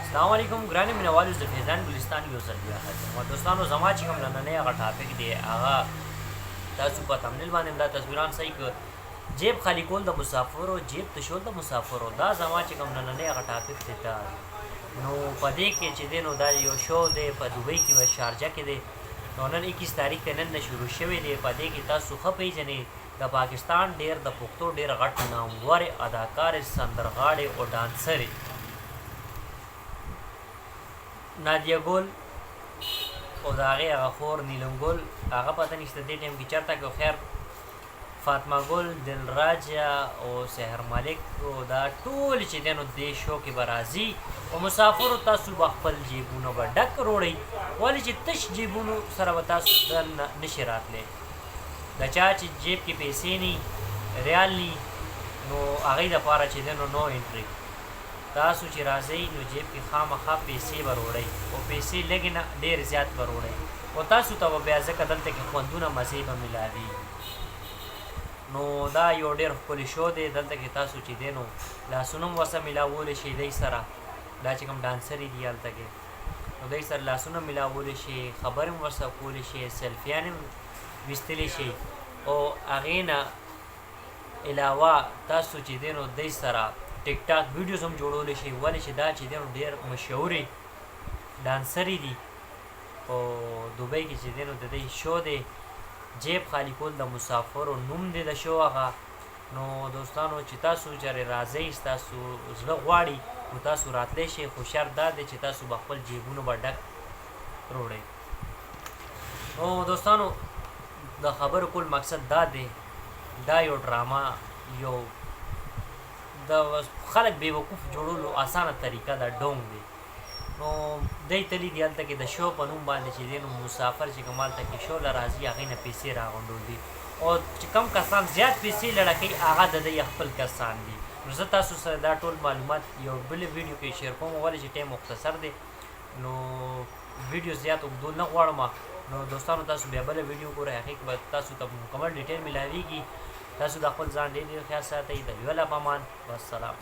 السلام علیکم ګرانې مینوالو، زه فیضان ګلستان یو ځل بیا حاضر یم. دوستانو، زما چې کوم نننی هغه ټاپک دی، هغه تاسو په تمنیل باندې دا تصویران صحیح که جیب خالی کول د مسافرو، جیب تشول د مسافرو. دا زما چې کوم نننی هغه ټاپک دی. دا نو په دې کې چې دی نو دا یو شو دی په دوبۍ کې، په شارجه کې دی. نو نن 21 تاریخ دی، نن نه شروع شوی دی. په دې کې تاسو ښه پیژنئ، د پاکستان ډیر د پښتو ډیر غټ نامور اداکار، سندرغاړی او ډانسر نادیه ګل او د هغې هغه خور نیلم ګل، هغه پته نشته دې ټایم کې چرته کې. خیر، فاطمه ګل، دلراجا او سحر ملک او دا ټول چې دی نو دې شو کې به راځي او مسافرو تاسو به خپل جیبونه به ډک روړئ، ولې چې تش جیبونو سره به تاسو دننه نشي راتلی. د چا چې جیب کې پیسې نی، ریال نی، نو هغې دپاره چې دی نو نو انټري. تاسو چې راځئ نو جیب کې خامخا پیسې به روړئ او پیسې لږې نه، ډېر زیات به روړئ او تاسو ته به بیا ځکه دلته کې خوندونه مزې به ملاویږي. نو دا یو ډېر ښکلی شو دی. دلته کې تاسو چې دی نو لاسونه هم ورسره ملاولی شئ دی سره. دا چې کوم ډانسرې دي هلته کې، نو دی سره لاسونه ملاولی شئ، خبرې هم ورسره کولی شئ، سیلفیانې هم ویستلی شئ او هغې نه علاوه تاسو چې دی نو دی سره ټیک ټاک ویډیوز هم جوړولی شئ، ولې چې دا چې دی نو ډېر مشهورې ډانسرې دي په دوبۍ کې. چې دی نو د دې شو دی، جیب خالی کول د مسافرو نوم دی د شو هغه. نو دوستانو، چې تاسو چېرې راځئ، ستاسو زړه غواړي نو تاسو راتلی شئ، خو شرط دا دی چې تاسو به خپل جیبونه به ډک روړئ. نو دوستانو، د خبرو کول مقصد دا دی، دا یو ډرامه، یو د خلک بې وقوف جوړولو اسانه طریقه ده، ډونګ دی. نو دی تللی دی هلته کې د شو په نوم باندې چې دی نو مسافر چې کوم هلته کې شو له راځي، هغې نه پیسې راغونډول دي او چې کم کسان زیات پیسې لړکوي، هغه د دی خپل کسان دي. نو زه تاسو سره دا ټول معلومات یو بل ویډیو کې شیر کوم، ولې چې ټایم مختصر دی، نو ویډیو زیات اوږدول نه غواړم. نو دوستانو، تاسو بیا بله ویډیو ګورئ، هغې کې به تاسو ته مکمل ډیټیل ملاویږي. تاسو د خپل ځان ډېر ډېر خیال ساتئ. د لوی الله په امان، والسلام.